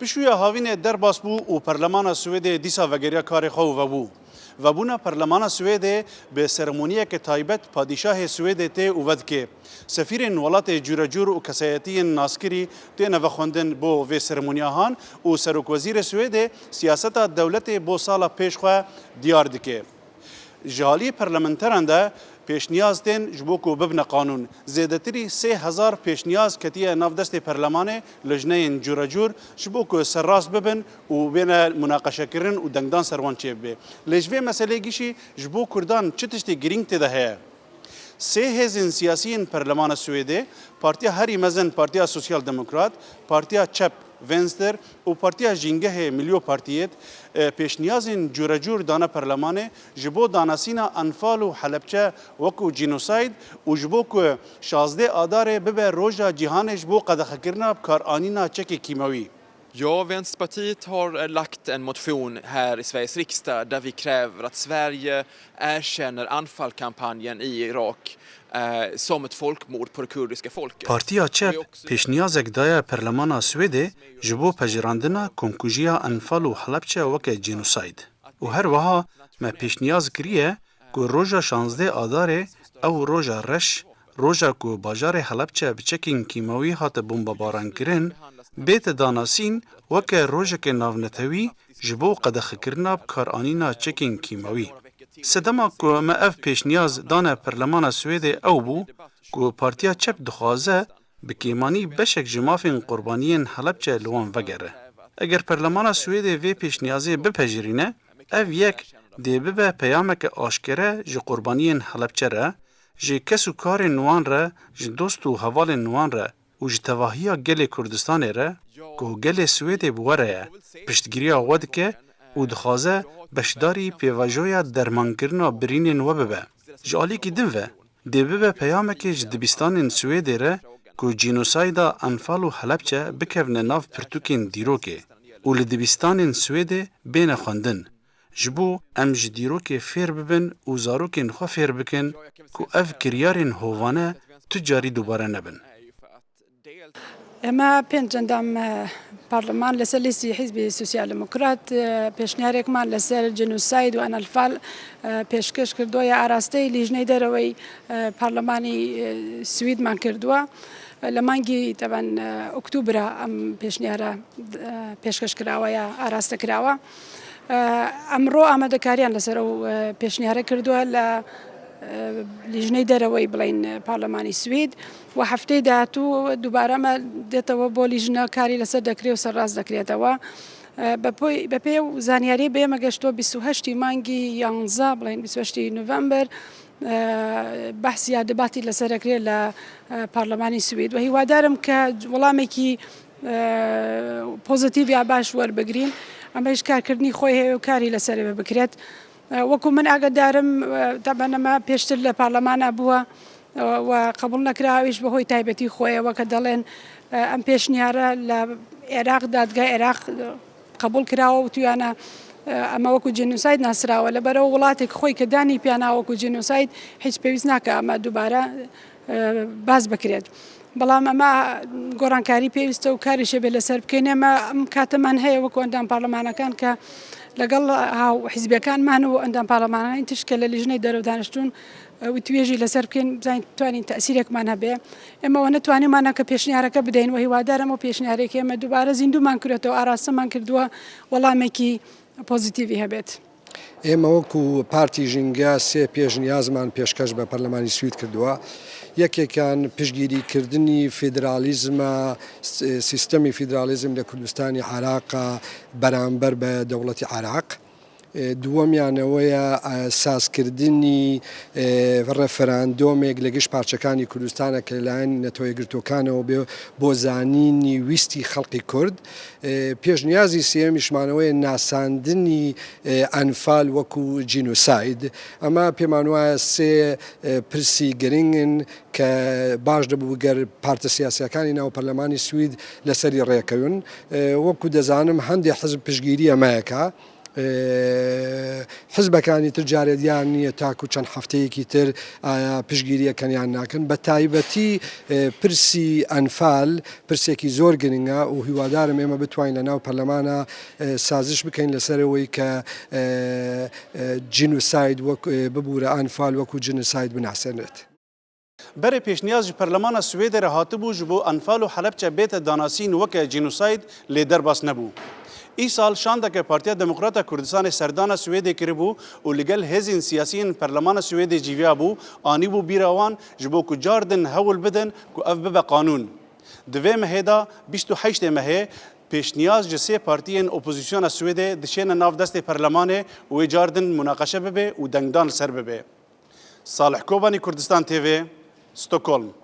Pişûya havînê derbas bû û Perlemana Swêdê dîsa vegeriya karê xwe û vebû. Vebûna Perlemana Swêdê bi seremoniyeke taybet padîşahê Swêdê tê û vedikê. Sefîrên welatê cûrecûr û kesayetiyên naskirî têne vexwendin bo vê seremoniya han û Serokwezîrê Swêdê siyaseta dewletê bo sala pêş xwe diyar dike. Ji aliyê parlamenteran de pêşniyaz tên ji bo ku bibine qanûn. Zêdetirî 3000 pêşniyaz ketiye nav destê perlemanê lijneyên cûrecûr ji bo ku serrast bibin û bêne munaqeşekirin û dengdan ser wan çêbibe. Lê ji vê meseleyê gişî ji bo Kurdan çi tiştê girîng tê de heye? Sê hêzên siyasî yên Perlemana Swêdê, partiya herî mezin Partiya Sosyal Demokrat, Partiya Çep, Vänster, û Partiya Jîngehê, Miljöpartiet, pêşniyazên cûrecûr dane perlemanê ji bo danasîna Enfal û Helepçe wekû cînosayd û ji bo ku 16 Adarê bibe roja cîhanê ji bo qedexekirina bikaranîna çekê kîmewî. Ja, Vänsterpartiet har lagt en motion här i Sveriges riksdag där vi kräver att Sverige erkänner Anfalkampanjen i Irak eh, som ett folkmord på det kurdiska folket. Partiya Çep pêşniyazek daye Perlemana Swêdê ji bo pejirandina komkujiya Enfal û Helepçe weke cînosayd. Û her wiha me pêşniyaz kiriye ku roja 16 Adarê ew roja reş, roja ku bajarê Helepçe bi çekên kîmewî hate bombebarankirin, bête danasîn weke rojeke navnetewî ji bo qedexekirina bikaranîna çekên kîmewî. Sedema ku me ev pêşniyaz dane Perlemana Swêdê ew bû ku Partiya Çep dixwaze bi kêmanî beşek ji mafên qurbaniyên Helepçe li wan vegere. Eger Perlemana Swêdê vê pêşniyazê bipejirîne, ev yek dê bibe peyameke aşkere ji qurbaniyên Helepçe re, ji kes û karên wan re, ji dost û hevalên wan re û ji tevahiya gelê Kurdistanê re ku gelê Swêdê bi we re ye, piştgiriya we dike û dixwaze beşdarî pêvajoya dermankirina birînên we bibe. Ji aliyekî din ve dê bibe peyamekê ji dibistanên Swêdê re ku cînosayda Enfal û Helepçe bikevine nav pirtûkên dîrokê û li dibistanên Swêdê bêne xwendin. Ji bo em ji dîrokê fêr bibin û zarokên xwe fêr bikin ku ev kiryarên hovane tu carî dubare nebin. ئێمە پێنج ئەندام پەرلەمان لەسەر لیستی حیزبی سوسیال دموکرات پێشنیارێکمان لەسەر جینۆساید و ئەنەلفال پێشکەش کردووە یا ئاراستەی لیژنەی دەرەوەی پەرلەمانی سویدمان کردووە لە مانگی تەبەن ئۆکتوبرا ئەم پێشنیارە پێشکەش کراوە یا ئاراستە کراوە ئەمڕۆ ئامادەکاریان لەسەر ئەو پێشنیارە کردووە لە لیژنەی دەرەوەی بڵین پارلەمانی سوید و هەفتەی داهاتوو دووبارە ئەمە دێتەوە بۆ لیژنە کاری لەسەر دەکرێت و سەرڕاست دەکرێتەوە. بەپێی و زانیاری بە ئێمە گەشتووە 28 مانگی یانزە بڵێن 28 نوڤەمبەر بەحس یا دباتی لەسەر دەکرێت لە پارلەمانی سوید و هیوادارم کە وەڵامێکی پۆزیتیڤ یا باش وەربگرین ئەمەش کارکردنی خۆی هەیە و کاری لەسەر بکرێت. وەکو من ئاگادارم تەبعەن ئەمە پێشتر لە پارلەمانا بووە و قبوڵ نەکرا ئەویش بەهۆی تایبەتی خۆیەوە کە دەڵێن ئەم پێشنیارە لە عێراق دادگای عێراق قبوڵ کراوە وتویانە ئەمە وەکو جینۆساید ناسراوە لەبەرەوە وڵاتێک خۆی کە دانی پیانا وەکو جینۆساید هیچ پێویست ناکە ئەمە دووبارە باس بکرێت. بەڵام ئەمە گۆڕانکاری پێویستە و کاریشە بێ لەسەر بکەین ئێمە ئەم کاتەمان هەیە وەکو ئەندام پارلەمانەکان کە لەگەڵ هاو حیزبەکانمان و ئەندام پارلەمانانی تش کە لە لیژنەی دەرەوە دانیشتوون وتوێژی لەسەر بکەین بزانین توانین تەئسیرێکمان هەبێ ئێمە ئەوە نەتوانیمانە کە پێشنیارەکە بدەین و هیوادارم ئەو پێشنیارێکی ئێمە دووبارە زیندوومان کرێتەوە ئاراستەمان کردووە وەڵامێکی پۆزیتیڤی هەبێت. ئێمە وەکو پارتی ژینگە سێ پێشنیازمان پێشکەش بە پەرلەمانی سوید کردووە، یەکێکیان پشتگیریکردنی فیدراڵیزمە، سیستەمی فیدراڵیزم لە کوردستانی عێراقە بەرامبەر بە دەوڵەتی عێراق. دووەمیان ئەوەیە سازکردنی ڕێفراندۆمێک لە گشت پارچەکانی کوردستانە کە لەلایەن نەتەوە یەکگرتووەکانەوە بێ بۆ زانینی ویستی خەڵقی کورد. پێشنیازی سێیەمیشمان ئەوەیە ناساندنی ئەنفال وەکو جینۆساید. ئەمە پێمانوایە سێ پرسی گرنگن کە باش دەبوو گەر پارتە سیاسیەکانی ناو پەرلەمانی سوید لەسەری ڕێکەون. وەکو دەزانم هەندێ حزب پشتگیری ئەمەیەکە. حزبەکانی تر جارێ دیار نییە تاکو چەند هەفتەیەکی تر ئایا پشتگیری ئەکەن یان ناکەن، بە تایبەتی پرسی ئەنفال پرسێکی زۆر گرنگە و هیوادارم ئێمە بتوانین لە ناو پەرلەمانا سازش بکەین لەسەر ئەوەی کە جینوساید وەک ببورە ئەنفال وەکو جینوساید بناسێنرێت. Berê pêşniyaz ji Perlemana Swêdê re hatibû ji bo Enfal û Helebçe bête danasîn weke cînosayd lê derbas nebû. Îsal şandeke Partiya Demokrata Kurdistanê serdana Swêdê kiribû û li gel hêzên siyasî yên Perlemana Swêdê cîviyabû, anîbû bîra wan ji bo ku car din hewl bidin ku ev bibe qanûn. Di vê mehê de 28 ê mehê pêşniyaz ji sê partiyên opozisyona Swêdê diçêne nav destê perlemanê û wê car din munaqeşe bibe û dengdan li ser bibe. Salih Kobanî Kurdistan TV, Stockholm.